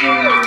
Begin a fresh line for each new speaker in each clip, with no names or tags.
Thank you.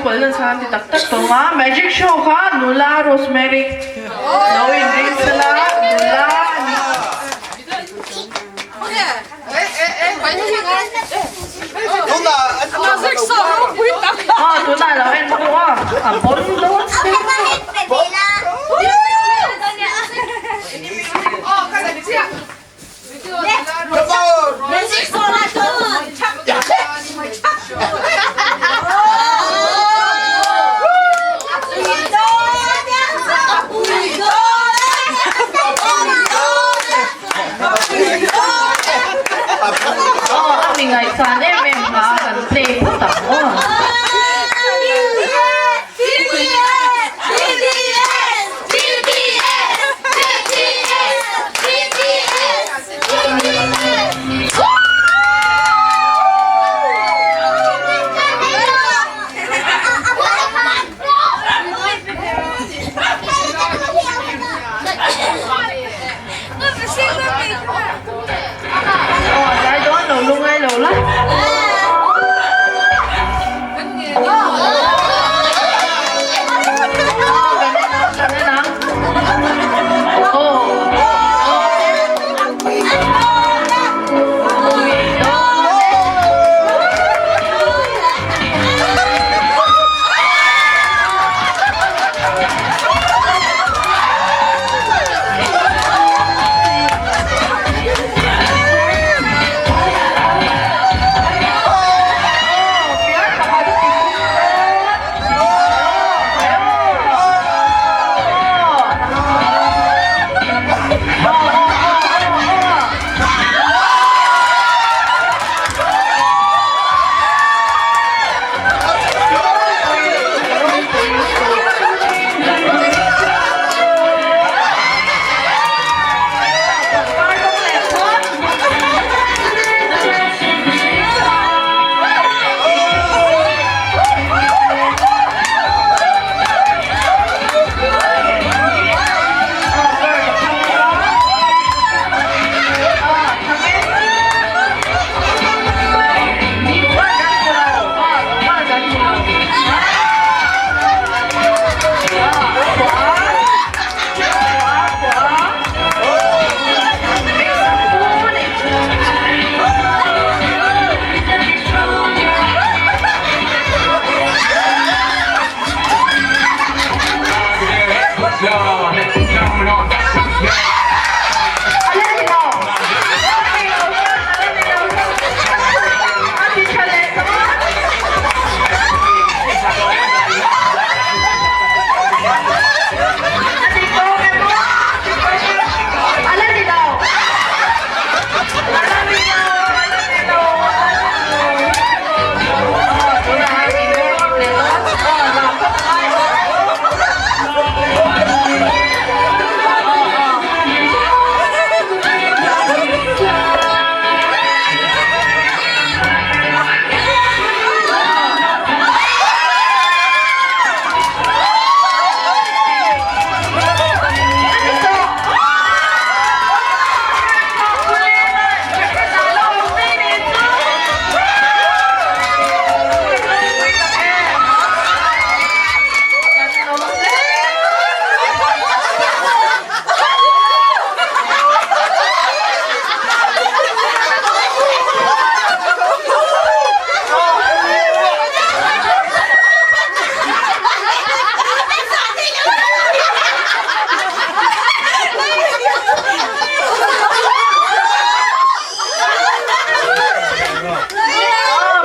Couple dance kha kan ti tak tak tawh a, magic show kha nula Rosemary lo inring sela nula a ni. Aw tunah lo en ru a, a bon dawn si. Aw a mi ngaihsan em em kha kan play phawt ang aw. Aw tlai dawn lo lungai lo la.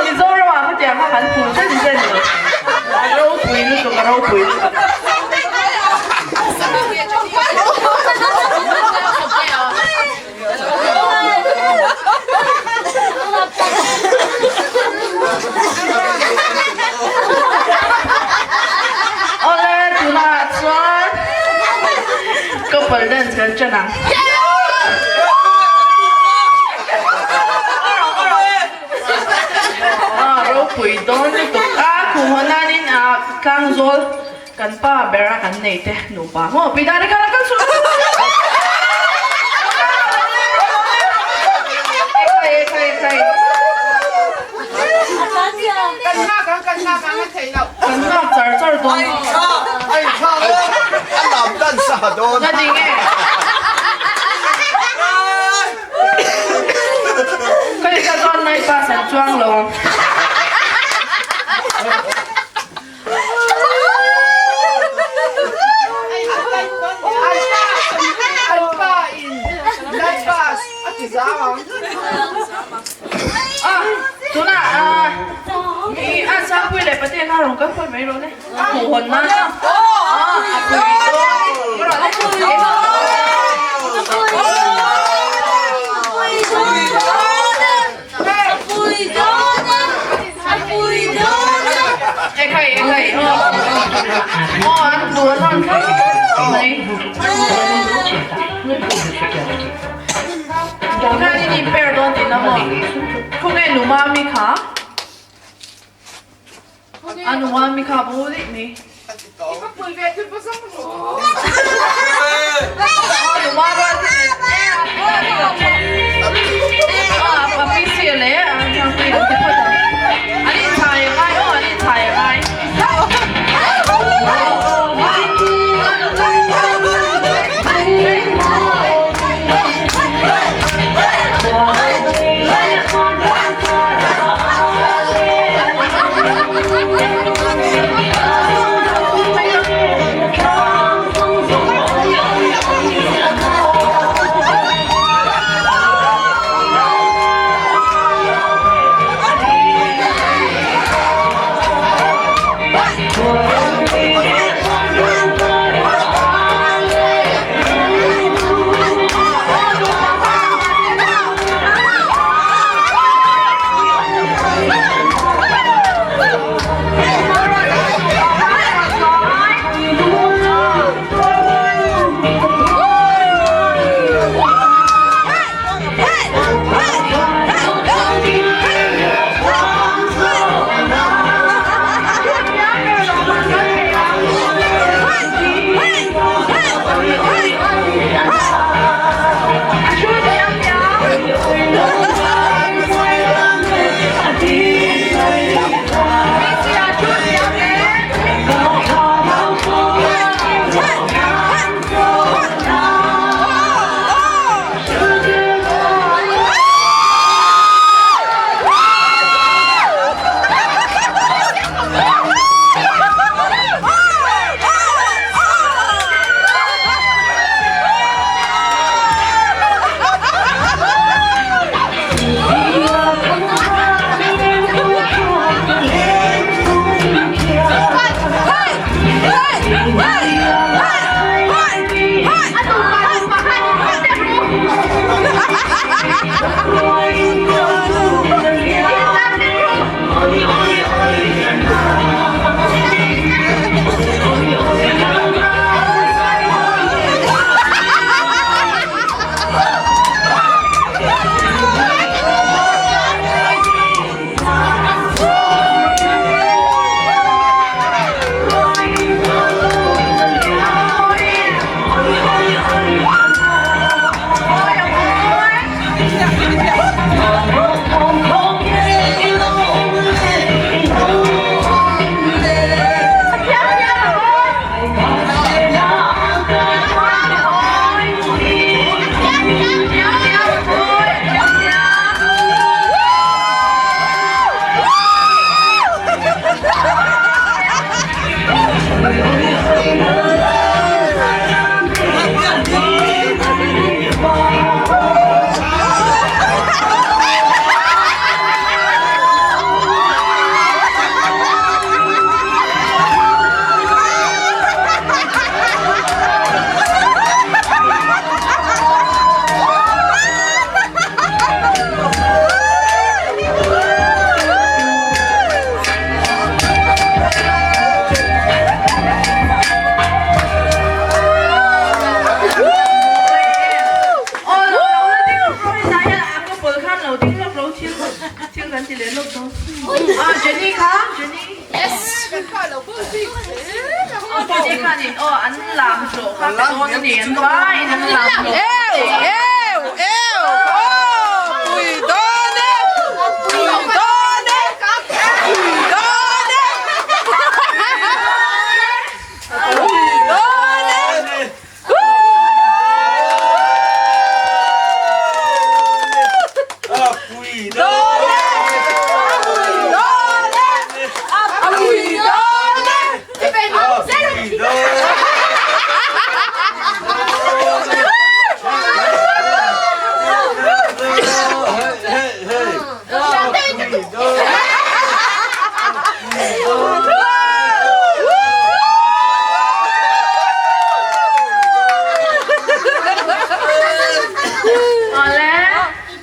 Mizoram ah khatiang kha kan phur zen zen lo. A ropui lutuk, a ropui lutuk. Awle, tunah chuan couple dance kan ṭan ang. Ropui dawn lutuk a, khum haw nanin tlangzawl kan pa bera kan nei te nupa maw pi dani kha la kal suh. Kan nghak char char dawn.
A lam dan sa dawn.
Na ding e. Ka ni ka chuan night bus an chuang lo. Tunah i a Sangpui leh Patea kha rawn kal phawt mai rawh le. Hmuh hawn nan a. A pui Ekhai ekhai aw an duh an rawn kal mai. Tikhan in inper dawn tihna maw? Khawnge nu Mami kha? A nu Mami kha bo daih mai. Nu Mami a PC leh a thangpui an ti phawt ang. An inchhai a ngai aw an inchhai a ngai.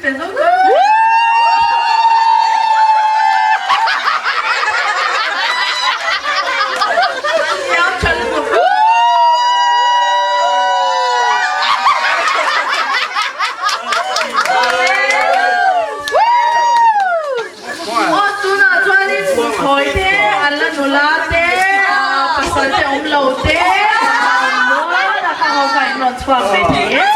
pe zo chuan. Siam tha lutuk. Aw tunah chuanin thawi te an la nula te pasal te awm lo te mawi a kha ho kha in rawn chhuak ve thei e.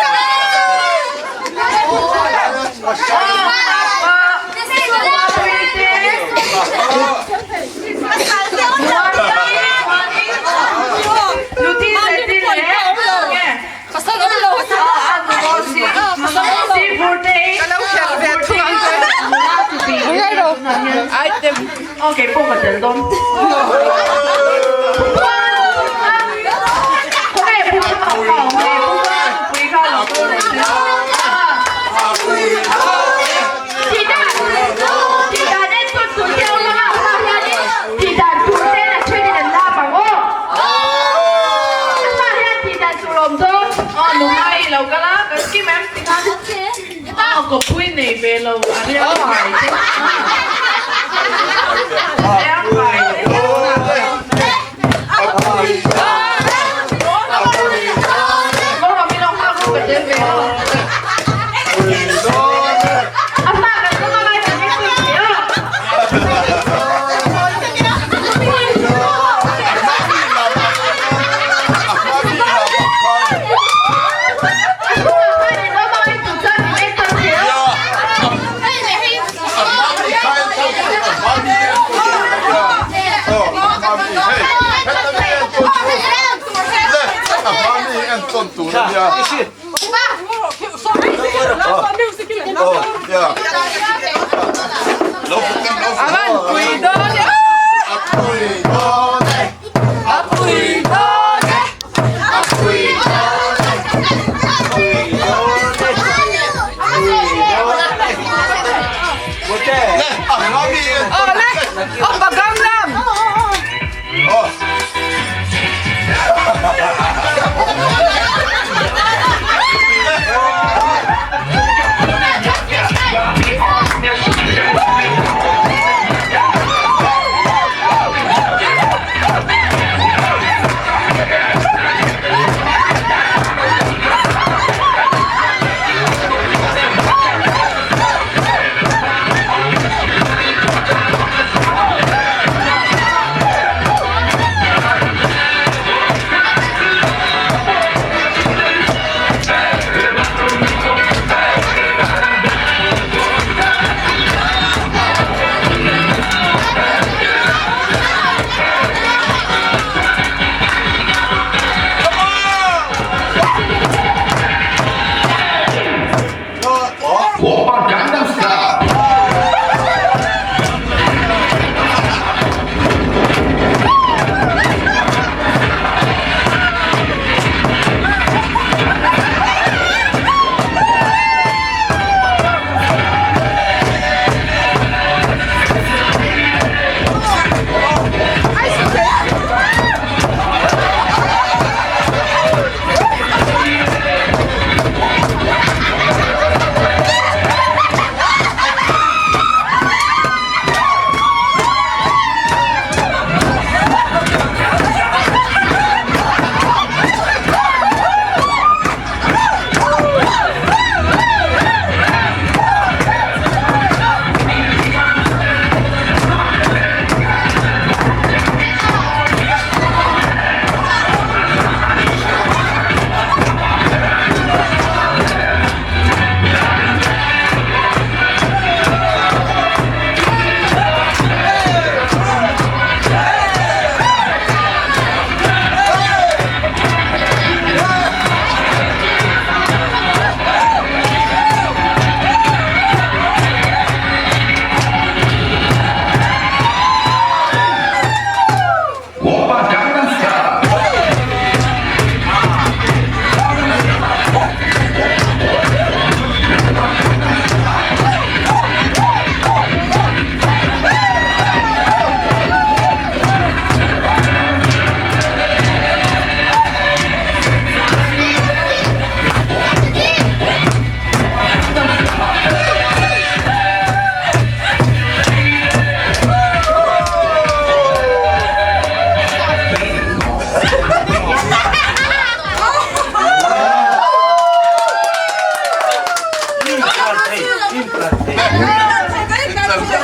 Ok, pawh ka tel dawn. Kawpui nei ve lo a riang vai te riang vai te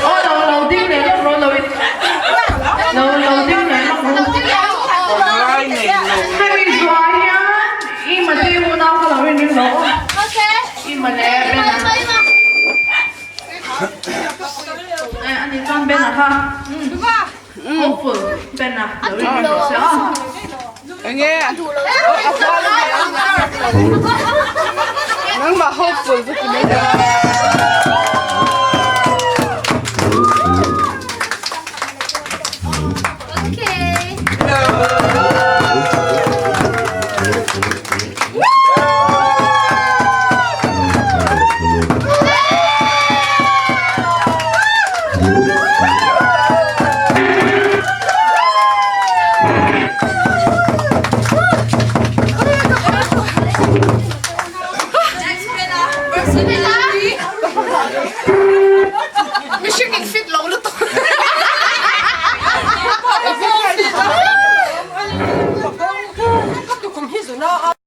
Aw lo lo ding leh lawk rawh lo in lo lo ding leh lawk rawh. Hemi zuah hian i mate unau kha lo in ring lo aw. I male Ben a. Eh ani chuan Ben a kha. Hopeful Ben a lo in ring rawh se aw.
Enge a kual a ni a. Nangmah hopeful chu ti mai ta.